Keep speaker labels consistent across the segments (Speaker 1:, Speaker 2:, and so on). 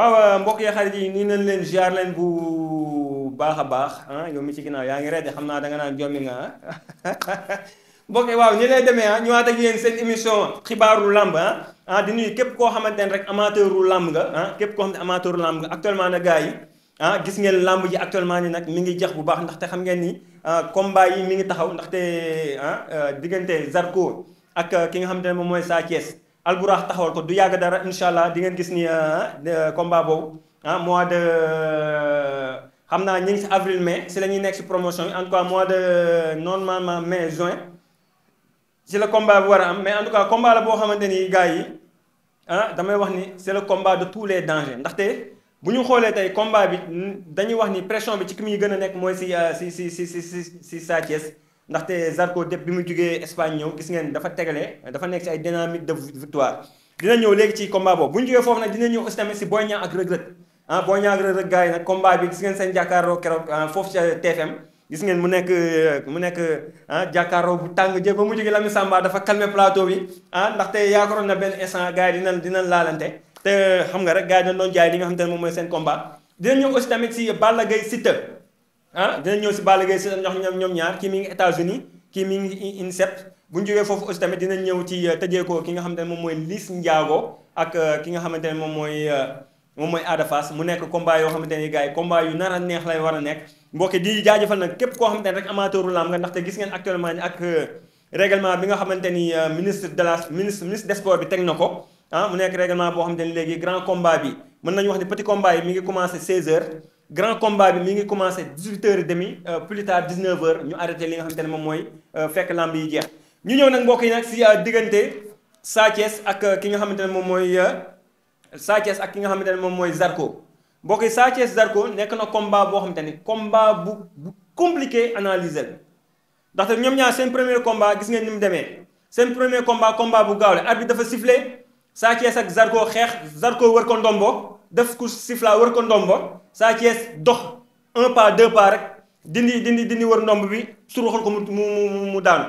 Speaker 1: waaw mbokk yi xarit yi nii nañ leen ziar leen bu baax a baax yow mi ci ginnaaw yaa ngi redde xam naa da nga naan jommi nga mbokk yi waaw ni lay demee ñëwaat ak yéen seen émission xibaaru làmb di nuyu képp koo xamante ne rek amateuru làmb nga képp koo xam ne amateuru làmb nga actuellement na gars yi gis ngeen làmb ji actuellement ni nag mi ngi jeex bu baax ndaxte xam ngeen ni combat yi mi ngi taxaw ndaxte diggante Zarko ak ki nga xamante ne moom mooy Sa Thiès Alburax taxawal ko du yàgg dara incha allah di ngeen gis ni combat boobu mois de xam naa ñu ngi si avril mai si la ñuy nekk si promotion yi en tout cas mois de normalement mai juin si la combat bi war a am mais en tout cas combat la boo xamante ni gars yi damay wax ni c'est le combat de tous les dangers ndaxte bu ñu xoolee tey combat bi dañuy wax ni pression bi ci ki muy gën a nekk mooy si Sa Thiès ndaxte Zarko dépp bi mu jógee Espagne ñëw gis ngeen dafa tegale dafa nekk si ay dynamique de victoire dina ñëw léegi ci combat boobu bu ñu jógee foofu nag dina ñëw aussi tamit si Boy Niang ak Reug Reug Boy Niang ak Reug Reug gars yi nag combat bi gis ngeen seen jàkkaarloo keroog foofu ci TFM gis ngeen mu nekk jàkkaarloo bu tàng jë ba mu jógee Lamine Samba dafa calmer plateau bi ndaxte yaakaaroon na benn instant gars yi dinañ laalante te xam nga rek gars yi dañ doon jaay li nga xamante ne moom mooy seen combat dina ñëw aussi tamit si Balla Gaye Siteu dina ñëw si Balla Gaye Siteu ndax ñoom ñaar kii mi ngi États-Unis kii mi ngi INSEP bu ñu jógee foofu aussi tamit dina ñëw ci tëjee ko ki nga xamante ne moom mooy Liss Ndiago ak ki nga xamante ne moom mooy Ada Fass mu nekk combat yoo xamante ne gars yi combat yu nar a neex lay war a nekk mbokki di jaajëfal nag képp koo xamante ne rek amateuru lamb nga ndaxte gis ngeen actuellement ni ak règlement bi nga xamante ni ministre des sports bi teg na ko mu nekk règlement boo xamante ni léegi grand combat bi mën nañu wax ni petit combat yi mi ngi commencé 16h grand combat bi mi ngi commencé 18h30 plus tard 19h ñu arrêté li nga xamante ne moom mooy fekk lamb yi jeex ñu ñëw nag mbokk yi nag si diggante Sa Thiès ak ki nga xamante ne moom mooy Sa Thiès ak ki nga xamante ne moom mooy Zarko mbokk yi Sa Thiès Zarko nekk na combat boo xamante ni combat bu compliqué analyser la ndaxte ñoom ñaar seen premier combat gis ngeen ni mu demee seen premier combat bu gaaw la arbitre dafa sifflé Sa Thiès ak Zarko xeex Zarko wër ko ndombo def ku siffla wër ko ndombo Sa Thiès dox un pas deux pas rek dindi wër ndomb bi suruxal ko mu daanu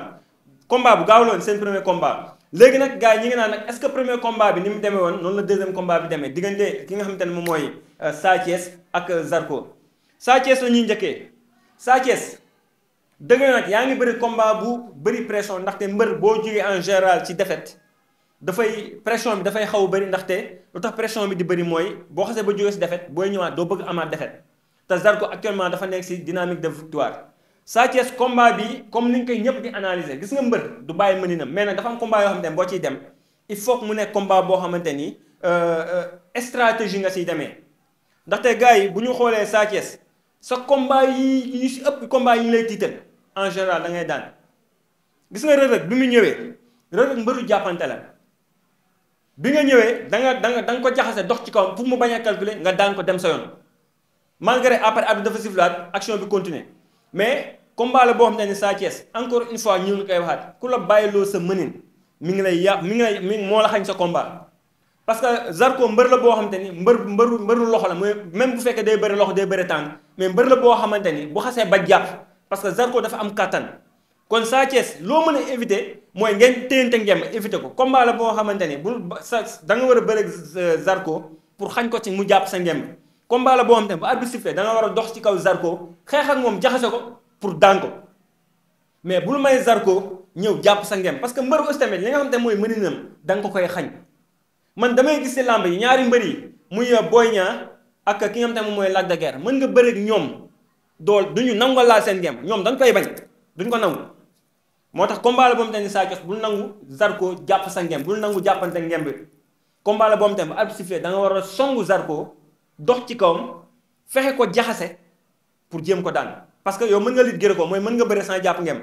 Speaker 1: combat bu gaaw la woon seen premier combat léegi nag gars yi ñi ngi naan nag est-ce que premier combat bi ni mu demee woon noonu la deuxième combat bi demee diggante ki nga xamante ne moom mooy Sa Thiès ak Zarko Sa Thiès la ñuy njëkkee Sa Thiès dëgg nag yaa ngi bëri combat bu bëri pression ndaxte mbër boo jógee en général ci défaite pression bi dafay xaw a bëri ndaxte lu tax pression bi di bëri mooy boo xasee ba jógee si défaite booy ñëwaat doo bëgg amaat défaite te Zarko actuellement dafa nekk si dynamique de victoire Sa Thiès combat bi comme ni ñu koy ñëpp di analyser gis nga mbër du bàyyi mëninam mais nag dafa am combat yoo xamante ne boo ciy dem il faut que mu nekk combat boo xamante ni stratégie nga siy demee ndaxte gars yi bu ñu xoolee Sa Thiès sa combat yi si ëpp combat yi ñu lay tiital en général da ngay daan gis nga Reug Reug bi mu ñëwee Reug Reug mbëru jàppante la bi nga ñëwee da nga ko jaxase dox ci kawam pour mu bañ a calculer nga daan ko dem sa yoon malgré après abdu dafa siflaat action bi continuer mais combat la boo xam ne ni Sa Thiès encore une fois ñu ngi koy waxaat ku la bàyyiloo sa mënin mi ngi lay yàq mi moo la xañ sa combat parce que Zarko mbër la boo xamante ni mbëru loxo la mooy même bu fekkee day bëri loxo day bëri tànk mais mbër la boo xamante ni bu xasee ba jàpp parce que Zarko dafa am kattan kon Sa Thiès loo mën a éviter mooy ngeen téyante ngem éviter ko combat la boo xamante ni da nga war a bëri Zarko pour xañ ko ci mu jàpp sa ngem combat la boo xamante ni bu arbitre sifflé da nga war a dox ci kaw Zarko xeex ak moom jaxase ko pour daan ko mais bul may Zarko ñëw jàpp sa ngem parce que mbër aussi tamit li nga xamante ne mooy mëninam da nga ko koy xañ man damay gis ci làmb yi ñaari mbër yi muy Boy Niang ak ki nga xamante ne moom mooy Lac de Guiers mën nga bëri ak ñoom duñu nangu laal seen ngem ñoom dañ koy bañ duñ ko nangu moo tax combat la boo xamante ni Sa Thiès bul nangu Zarko jàpp sa ngem bul nangu jàppante ngem bi combat la boo xamante ne bu arbitre sifflé da nga war a songu Zarko dox ci kawam fexe ko jaxase pour jéem ko daan parce que yow mën nga lit gërë ko mooy mën nga bëre sans jàpp ngem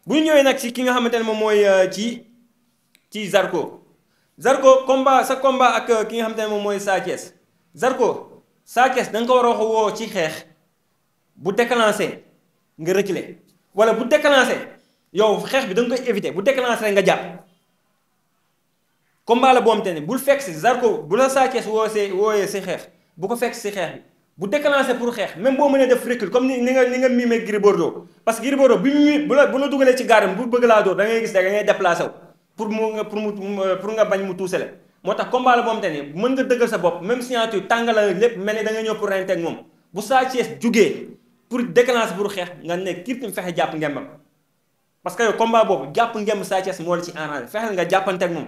Speaker 1: bu ñu ñëwee nag ci ki nga xamante ne moom mooy ci Zarko sa combat ak ki nga xamante ne moom mooy Sa Thiès Zarko Sa Thiès da nga ko war a woo ci xeex bu déclenché nga reculer wala bu déclenché yow xeex bi da nga koy éviter bu déclenché rek nga jàpp combat la boo xamante ne bul fekk si Zarko bu la Sa Thiès wooyee si xeex bu ko fekk si xeex bi bu déclenché pour xeex même boo mënee def recul comme ni nga miimee Gris Bordeaux parce que Gris Bordeaux bu la dugalee ci gaaram bu bëgg laa dóor da ngay gis da ngay déplacé wu pour nga bañ mu tuusale moo tax combat la boo xamante ni mën nga dëggal sa bopp même signature tàngala lépp mel ni da nga ñëw pour rente ak moom bu Sa Thiès jugee pour déclencher pour xeex nga ne kirtim fexe jàpp ngembam parce que yow combat boobu jàpp ngemb Sa Thiès moo la ci arrangé fexe nga jàppante ak moom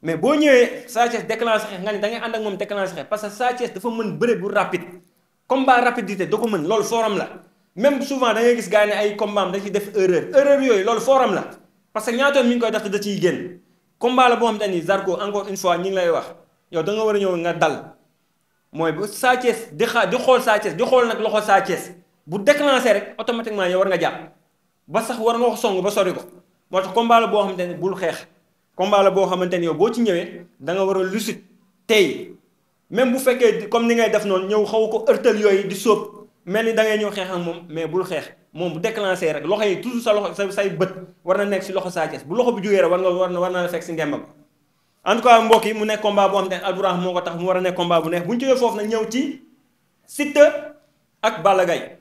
Speaker 1: mais boo ñëwee Sa Thiès déclenché xeex nga ne da ngay ànd ak moom déclenché xeex parce que Sa Thiès dafa mën bëre bu rapide combat rapidité da ko mën loolu forum la même souvent da ngay gis gars yi ne ay combat am da ciy def erreur yooyu loolu forum la parce que ñaatoon mi ngi koy def te da ciy génn combat la boo xam te ni Zarko encore une fois ñi ngi lay wax yow da nga war a ñëw nga dal mooy bu Sa Thiès di xool Sa Thiès di xool nag loxo Sa Thiès bu déclenché rek automatiquement yow war nga jàpp ba sax war nga ko song ba sori ko moo tax combat la boo xamante ni bul xeex combat la boo xamante ni yow boo ci ñëwee da nga war a lucide tey même bu fekkee comme ni ngay def noonu ñëw xaw ko ërtal yooyu di sóob mel ni da ngay ñëw xeex ak moom mais bul xeex moom bu déclenché rek loxo yi toujours sa loxo say bët war na nekk si loxo Sa Thiès bu loxo bi jógee rek war na la fekk si ngembam en tout cas mbokk yi mu nekk combat boo xam ne Albourakh moo ko tax mu war a nekk combat bu neex bu ñu jógee foofu nag ñëw ci Siteu ak Balla Gaye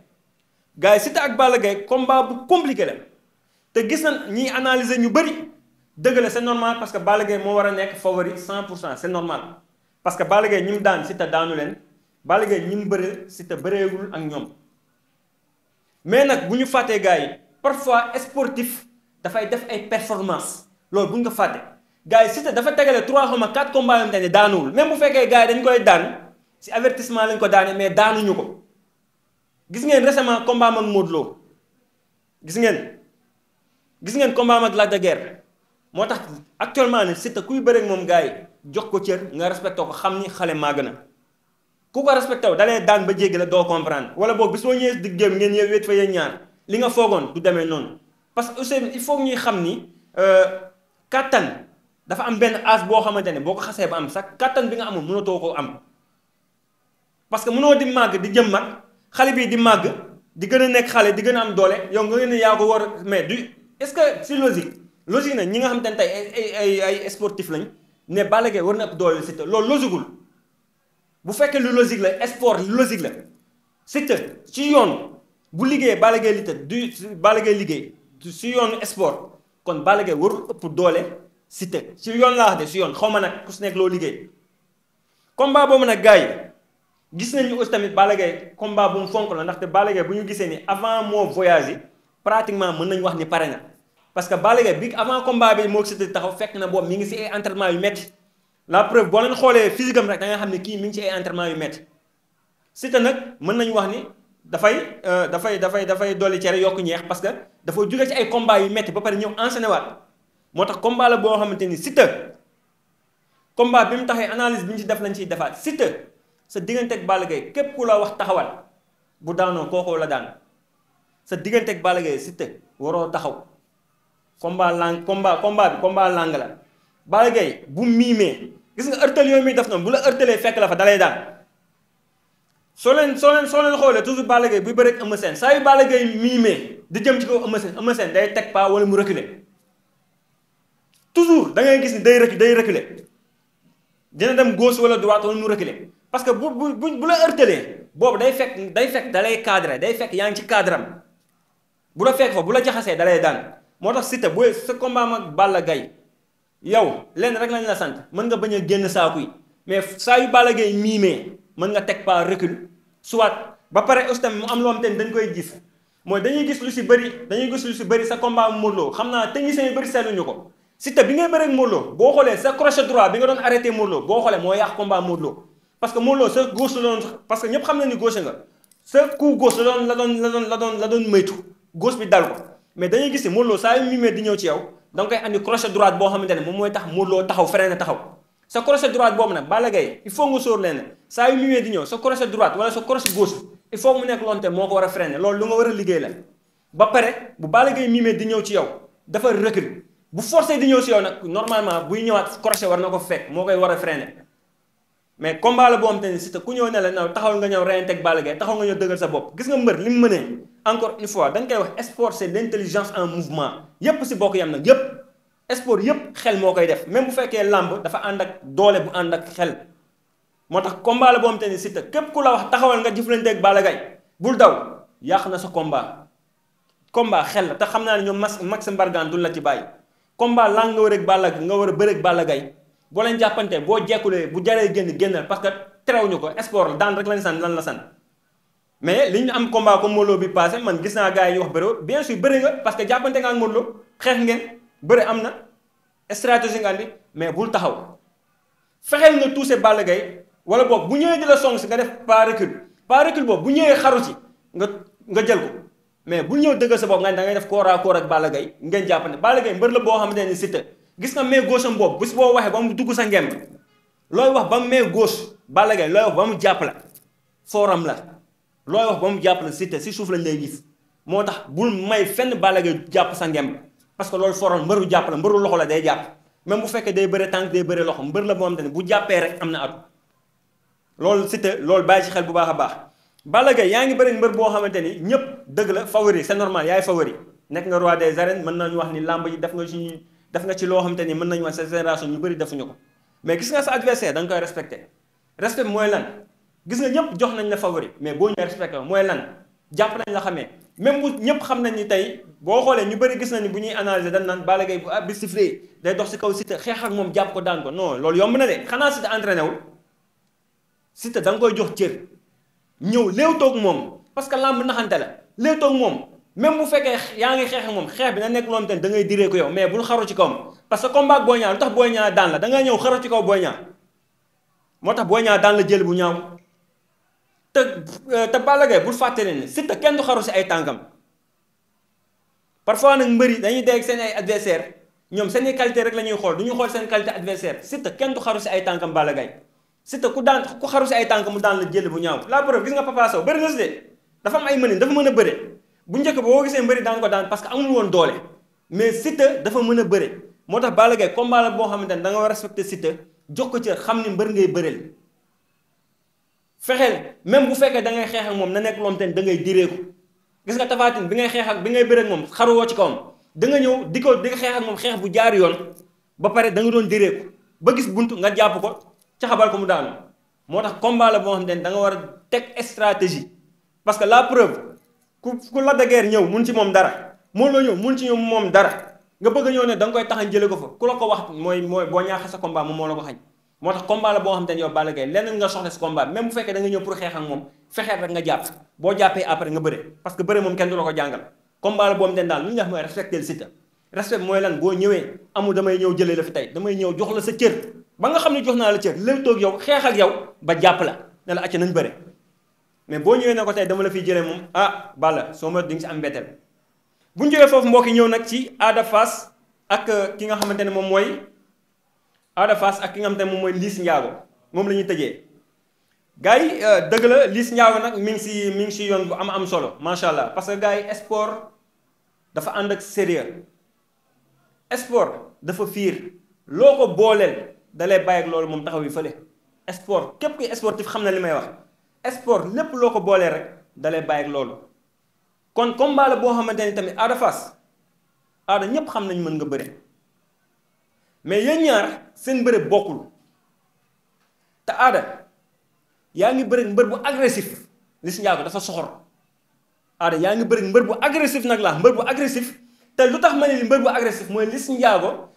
Speaker 1: gars yi Siteu ak Balla Gaye combat bu compliqué la te gis na ñiy analyser ñu bëri dëgg la c'est normal parce que Balla Gaye moo war a nekk favori 100% c'est normal parce que Balla Gaye ñi mu daan Siteu daanu leen Balla Gaye ñi mu bëre Siteu bëreegul ak ñoom mais nag bu ñu fàttee gars yi parfois sportif dafay def ay performance loolu bu ñu ko fàtte gars yi Siteu dafa tegale 3 xaw ma 4 combats yoo xam ne daanuwul même bu fekkee gars yi dañ koy daan si avertissement lañ ko daane mais daanuñu ko gis ngeen récemment combat am ak Modou Lo gis ngeen combat am ak Lac de Guiers moo tax actuellement ne Siteu kuy bëreeg moom gars yi jox ko cër nga respecté ko xam ni xale màgg na ku ko respecté wu dalee daan ba jéggi la doo comprendre wala boog bis boo ñëwee digg géem ngeen yee wéet fa yéen ñaar li nga foogoon du demee noonu parce que aussi il faut ñuy xam ni kattan dafa am benn âge boo xamante ne boo ko xasee ba am sax kattan bi nga amoon mënatoo koo am parce que mënoo di màgg di jëm mag xale bii di màgg di gën a nekk xale di gën a am doole yow nga ne yaa ko war mais du est-ce que c'est logique na ñi nga xamante ne tey ay sportif lañ ne Balla Gaye war na ëpp doole Siteu loolu logiqueul bu fekkee lu logique la sport lu logique la Siteu ci yoon bu liggéeyee Balla Gaye liggéey si yoonu sport kon Balla Gaye warul ëpp doole Siteu si yoon laa wax de si yoon xaw ma nag ku si nekk loo liggéey combat boobu nag gars yi gis nañu aussi tamit Balla Gaye combat bu mu fonk la ndaxte Balla Gaye bu ñu gisee ni avant moo voyage yi pratiquement mën nañu wax ni pare na parce que Balla Gaye bi avant combat bi moo Siteu taxaw fekk na boobu mi ngi si ay entraînement yu métti la preuve boo leen xoolee physique am rek da nga xam ne kii mi ngi ci ay entraînement yu métti Siteu nag mën nañu wax ni dafay dolli cere yokk ñeex parce que dafa jóge ci ay combat yu métti ba pare ñëw enchaîné waat moo tax combat la boo xamante ni Siteu combat bi mu taxee analyse bi ñu ci def lañ ciy defaat Siteu sa diggante ak Balla Gaye képp ku la wax taxawal bu daanoo kookoo la daan sa diggante ak Balla Gaye Siteu waroo taxaw combat lang la Balla Gaye bu miimee gis nga ërtal yooyu muy def noonu bu la ërtalee fekk la fa dalay daan soo leen xoolee toujours Balla Gaye buy bëre ak Eumeu Sène saa yu Balla Gaye miimee di jëm ci kaw Eumeu Sène day teg pas wala mu reculer toujours da ngay gis ni day reculer dina dem gauche wala droite wala mu reculer parce que bu la ërtalee boobu day fekk dalay cadré day fekk yaa ngi ci cadre am bu la fekk fa bu la jaxasee dalay daan moo tax Siteu bu sa combat ak Balla Gaye yow lenn rek lañ la sant mën nga bañ a génn saaku yi mais saa yu Balla Gaye miimee mën nga teg pas recul soit ba pare aussi tamit mu am loo xam te ni dañ koy gis mooy dañuy gis lu si bëri sa combat Modou Lo xam naa techniciens yu bëri seetluñu ko Siteu bi ngay bëre ak Modou Lo boo xoolee sa crochet droit bi nga doon arrêté Modou Lo boo xoolee moo yàq combat Modou Lo parce que Modou Lo sa gauche la doon parce que ñëpp xam na ni gauche nga sa coup gauche la doon moytu gauche bi dal ko mais dañuy gis ni Modou Lo saa yu mimee di ñëw ci yow da nga koy andi crochet droite boo xamante ne moom mooy tax Modou Lo taxaw freiné taxaw sa crochet droite boobu nag Balla Gaye il faut nga sóor leen saa yu mimee di ñëw sa crochet droite wala sa crochet gauche il faut mu nekk lonte moo ko war a freiné loolu lu nga war a liggéey la ba pare bu Balla Gaye mimee di ñëw ci yow dafa recul bu forcé di ñëw si yow nag normalement buy ñëwaat crochet war na ko fekk moo koy war a freiné mais combat la boo xam te ni Siteu ku ñëw ne la naw taxawal nga ñëw reyante ak Balla Gaye taxaw nga ñëw dëggal sa bopp gis nga mbër li mu mënee encore une fois dañ koy wax sport c'est l'intelligence en mouvement yépp si bokk yam nag yépp sport yépp xel moo koy def même bu fekkee làmb dafa ànd ak doole bu ànd ak xel moo tax combat la boo xam te ni Siteu képp ku la wax taxawal nga jëflante ak Balla Gaye bul daw yàq na sa combat xel la te xam naa ne ñoom Max Mbargane duñ la ci bàyyi combat lang nga war a bëre ak Balla Gaye boo leen jàppante boo jekkulee bu jaree génnal parce que terewuñu ko sport la daan rek lañ san lan la san mais li ñu am combat comme Modou Lo bi passé man gis naa gars yi wax bëre bien sûr bëre nga parce que jàppante nga ak Modou Lo xeex ngeen bëre am na stratégie nga andi mais bul taxaw fexeel nga touché Balla Gaye wala boog bu ñëwee di la song si nga def pas recul boobu bu ñëwee xaru ci nga jël ko mais bul ñëw dëggal sa bopp nga ne da ngay def corps à corps ak Balla Gaye ngeen jàppante Balla Gaye mbër la boo xamante ne Siteu gis nga main gauche am boobu bis boo waxee ba mu dugg sa ngemb looy wax ba mu main gauche Balla Gaye looy wax ba mu jàpp la fooram la looy wax ba mu jàpp la Siteu si suuf lañ lay gis moo tax bul may fenn Balla Gaye jàpp sa ngemb parce que loolu fooram mbëru jàpp la mbëru loxo la day jàpp même bu fekkee day bëre tànk day bëre loxo mbër la boo xamante ne bu jàppee rek am na atu loolu Siteu loolu bàyyi ci xel bu baax a baax Balla Gaye yaa ngi bëri mbër boo xamante ni ñëpp dëgg la favori c'est normal yaay favori nekk nga roi des arènes mën nañu wax ni làmb ji def nga ci loo xamante ni mën nañu wax sa génération ñu bëri defuñu ko mais gis nga sa adversaire da nga koy respecté respect mooy lan gis nga ñëpp jox nañ la favori mais boo ñëwee respecté mooy lan jàpp nañ la xamee même bu ñëpp xam nañ ni tey boo xoolee ñu bëri gis nañ ni bu ñuy analyser dañ naan Balla Gaye bu bi sifflé day dox si kaw Siteu xeex ak moom jàpp ko daan ko non loolu yomb na de xanaa Siteu entraîné wul Siteu da nga koy jox cër ñëw léewtoog moom parce que làmb naxante la léewtoog moom même bu fekkee yaa ngi xeex ak moom xeex bi na nekk loo xamante ne da ngay diree ko yow mais bul xaru ci kawam parce que combat ak Boy Niang lu tax Boy Niang daan la da ngay ñëw xaru ci kaw Boy Niang moo tax Boy Niang daan la jël bu ñaaw te Balla Gaye bul fàtte leen ne Siteu kenn du xaru si ay tànkam parfois nag mbëri dañuy dégg seen ay adversaire ñoom seen i qualité rek la ñuy xool du ñu xool seen qualité adversaire Siteu kenn du xaru si ay tànkam Balla Gaye Siteu ku xaru si ay tànk mu daan la jël bu ñaaw la preuve gis nga Papa Sow bëri na si de dafa am ay mënin dafa mën a bëre bu njëkk ba boo gisee mbëri daan ko daan parce que amul woon doole mais Siteu dafa mën a bëre moo tax Balla Gaye combat la boo xamante ne da nga war a respecté Siteu jox ko cër xam ni mbër ngay bëreel fexeel même bu fekkee da ngay xeex ak moom na nekk loo xamante ne da ngay direeku gis nga Tapha Tine bi ngay xeex ak bi ngay bëre ak moom xaruwoo ci kawam da nga ñëw di xeex ak moom xeex bu jaar yoon ba pare da nga doon direeku ba gis bunt nga jàpp ko caxabal ko mu daanu moo tax combat la boo xamante ne da nga war a teg stratégie parce que la preuve ku Lac de Guiers ñëw mun ci moom dara moo loo ñëw mun ci ñoom moom dara nga bëgg a ñëw ne da nga koy taxañ jële ko fa ku la ko wax mooy boo ñaaxee sa combat moom moo la ko xañ moo tax combat la boo xamante ne yow Balla Gaye leneen nga soxla si combat même bu fekkee da nga ñëw pour xeex ak moom fexeel rek nga jàpp boo jàppee après nga bëre parce que bëre moom kenn du la ko jàngal combat la boo xamante ne daal lu ñu wax mooy respecter Siteu respect mooy lan boo ñëwee amul damay ñëw jëlee la fi tey damay ñëw jox la sa cër ba nga xam ne jox naa la cër léegi toog yow xeex ak yow ba jàpp la ne la acca nañ bëre mais boo ñëwee ne ko tey dama la fiy jëlee moom ah Balla soo ma di nga si am mbetteel bu ñu jógee foofu mbokk yi ñëw nag ci Ada Fass ak ki nga xamante ne moom mooy Ada Fass ak ki nga xamante ne moom mooy Liss Ndiago moom la ñuy tëjee gars yi dëgg la Liss Ndiago nag mi ngi si yoon bu am solo macha allah parce que gars yi sport dafa ànd ak sérieux sport dafa fiir loo ko booleel dalay bàyyi ak loolu moom taxaw yi fële sport képp kuy sportif xam na li may wax sport lépp loo ko boolee rek dalay bàyyi ak loolu kon combat la boo xamante ni tamit Ada Fass Ada ñépp xam nañ mën nga bëre mais yéen ñaar seen bëre bokkul te Ada yaa ngi bëre mbër bu agressif Liss Ndiago dafa soxor Ada yaa ngi bëre mbër bu agressif nag laa mbër bu agressif te lu tax ma ne li mbër bu agressif mooy Liss Ndiago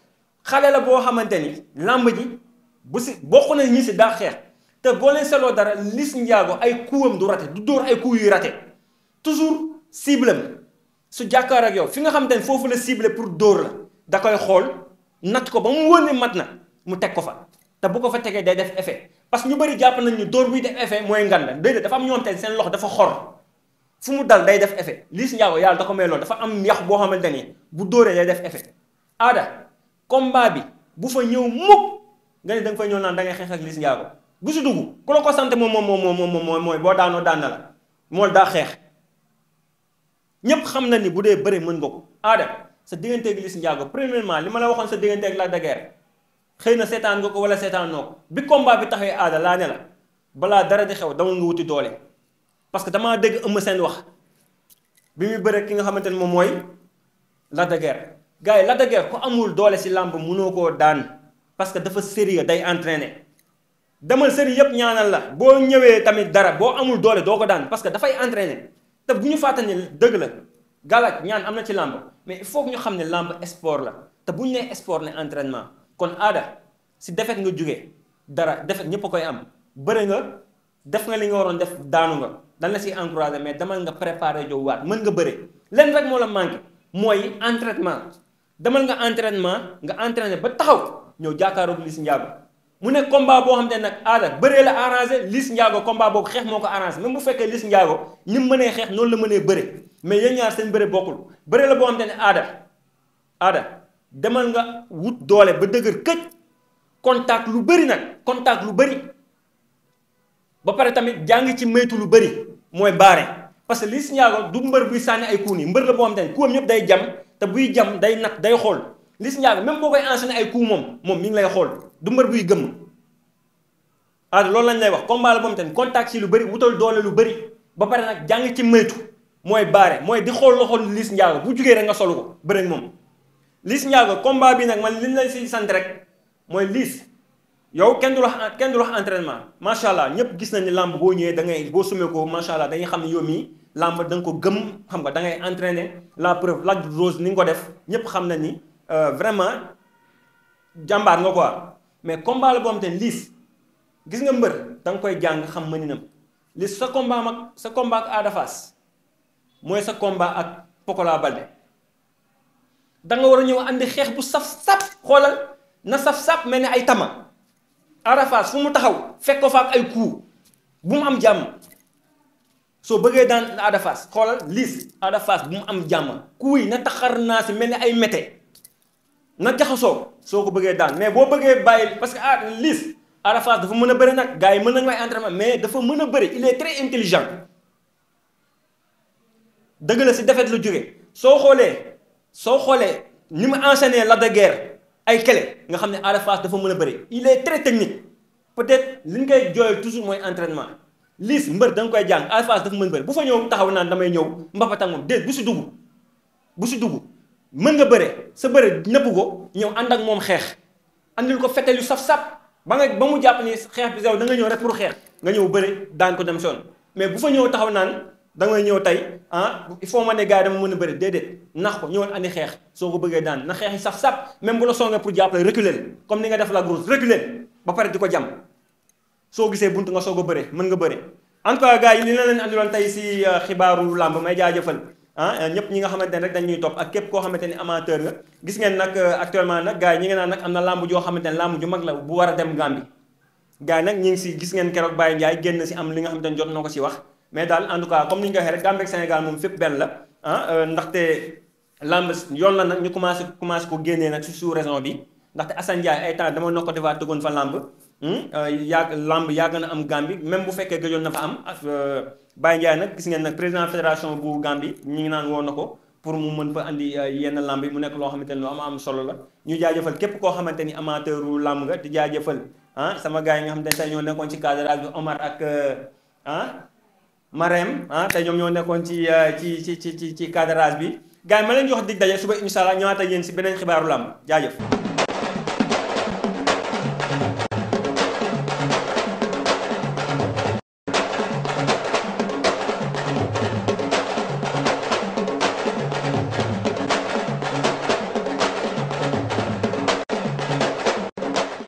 Speaker 1: xale la boo xamante ni làmb ji bu si bokk na ñi si daa xeex te boo leen seetloo dara Liss Ndiago ay kuwam du rate du dóor ay coups yuy rate toujours cible am su jàkkaar ak yow fi nga xamante ni foofu la cible pour dóor la da koy xool natt ko ba mu wóor ne mat na mu teg ko fa te bu ko fa tegee day def effet parce que ñu bëri jàpp nañ ñu dóor buy def effet mooy nganda déedéet dafa am ñoo xamante ni seen loxo dafa xor fu mu dal day def effet Liss Ndiago yàlla da ko may loolu dafa am yax boo xamante ni bu dóoree day def effet Ada combat bi bu fa ñëw mukk nga ne da nga fay ñëw naan da ngay xeex ak Liss Ndiago bu si dugg ku la ko sant moom mooy boo daanoo daan na la mool daa xeex ñépp xam na ni bu dee bëre mën nga ko Ada sa digganteeg Liss Ndiago premièrement li ma la waxoon sa digganteeg Lac de Guiers xëy na seetaan nga ko wala seetaan noo ko bi combat bi taxawee Ada laa ne la balaa dara di xew dama nga wuti doole parce que damaa dégg Eumeu Sène wax bi muy bëre ki nga xamante ne moom mooy Lac de Guiers gars yi Lac de Guiers ku amul doole si làmb mënoo koo daan parce que dafa sérieux day entraîner demal sëriñ yëpp ñaanal la boo ñëwee tamit dara boo amul doole doo ko daan parce que dafay entraîner te bu ñu fàttali ne dëgg la galaaj ñaan am na ci làmb mais il faut que ñu xam ne làmb sport la te bu ñu nee sport ne entraînement kon Ada si defet nga jóge dara defet ñëpp a koy am bëre nga def nga li nga waroon def daanu nga dañ la siy encouragé mais demal nga préparé jow waat mën nga bëre leen rek moo la manqué mooy entraînement demal nga entraînement nga entraîné ba taxaw ñëw jàkkaaroog Liss Ndiago mu ne combat boo xam ne nag aada bëree la arrangé Liss Ndiago combat boobu xeex moo ko arrangé même bu fekkee Liss Ndiago ni mu mënee xeex noonu la mënee bëre mais yéen ñaar seen bëre bokkul bëre la boo xam ne aada demal nga wut doole ba dëgër këj contact lu bëri nag contact lu bëri ba pare tamit jàng ci maytu lu bëri mooy baare parce que Liss Ndiago du mbër buy sànni ay coups nii mbër la boo xam ne kuwam yëpp day jam te buy jam day nat day xool Liss Ndiago même boo koy enchaîner ay coups moom mi ngi lay xool du mbër buy gëmm aada loolu lañ lay wax combat la boo xam ne contact ci lu bëri wutal doole lu bëri ba pare nag jàng ci maytu mooy baare mooy di xool loxo Liss Ndiago bu jugee rek nga solu ko bëri moom Liss Ndiago combat bi nag man li ñu lay si sant rek mooy Liss yow kenn du wax entraînement macha allah ñëpp gis nañ ni làmb boo ñëwee da ngay boo sumee ko macha allah dañuy xam ne yow mii làmb da nga ko gëm xam nga da ngay entraîner la preuve Lac Rose ni nga ko def ñëpp xam na ni vraiment jàmbaar nga quoi mais combat la boo xam te Liss gis nga mbër da nga koy jàng xam mëninam Liss sa combat ak Ada Fass mooy sa combat ak Pokola Balde da nga war a ñëw andi xeex bu saf-saf xoolal na saf-saf mel ni ay tama Ada Fass fu mu taxaw fekk ko fa ak ay coup bu mu am jàmm soo bëggee daan Ada Fass xoolal Liss Ada Fass bu mu am jàmm coup yi na taxar naa si mel ni ay mété na jaxasoo soo ko bëggee daan mais boo bëggee bàyyi parce que Liss Ada Fass dafa mën a bëri nag gars yi mën nañu ay entraînement mais dafa mën a bëri il est très intelligent dëgg la si defet la jóge soo xoolee ni mu enchaîné Lac de Guiers ay kele nga xam ne Ada Fass dafa mën a bëri il est très technique peut-être li ñu koy jooyal toujours mooy entraînement Liss mbër da nga koy jàng Ada Fass dafa mën a bëri bu fa ñëw taxaw naan damay ñëw mbapat ak moom déet bu si dugg mën nga bëre sa bëre nëpp ko ñëw ànd ak moom xeex andil ko fetel yu saf-saf ba mu jàpp ni xeex bi yow da nga ñëw rek pour xeex nga ñëw bëre daan ko dem son mais bu fa ñëw taxaw naan da ngay ñëw tey il faut ma ne gars yi dama mën a bëri déedéet nax ko ñëwoon andi xeex soo ko bëggee daan na xeex yi saf-saf même bu la songee pour jàppale reculer comme ni nga def la grosse reculer ba pare di ko jam soo gisee buntu nga soog a bëre mën nga bëre en tout cas gars yi li na leen andiloon tey si xibaaru làmb may jaajëfal ñëpp ñi nga xamante ne rek dañuy topp ak képp koo xamante ni amateur nga gis ngeen nag actuellement nag gars yi ñi ngi naan nag am na làmb joo xamante ne làmb ju mag la bu war a dem Gambie gars yi nag ñi ngi si gis ngeen keroog Baye Ndiaye génn si am li nga xamante ne jot na ko si wax mais daal en tout cas comme ni ñu ko waxee rek Gambie ak Sénégal moom fépp benn la ndaxte làmb yoon la nag ñu commencé ko génnee nag si sous-région bi ndaxte Assane Ndiaye ay temps dama na ko defaat tëggoon fa làmb yàgg na am Gambie même bu fekkee gëjoon na fa am Baye Ndiaye nag gis ngeen nag président fédération bu Gambie ñi ngi naan woon na ko pour mu mën fa andi yenn làmb yi mu nekk loo xamante ni lu am solo la ñu jaajëfal képp koo xamante ni amateuru làmb nga di jaajëfal sama gars yi nga xamante ne tey ñoo nekkoon ci cadrage bi Omar ak Marème tey ñoom ñoo nekkoon ci cadrage bi gars yi ma leen jox dig daje suba incha allah ñëwaat ak yéen si beneen xibaaru làmb jaajëf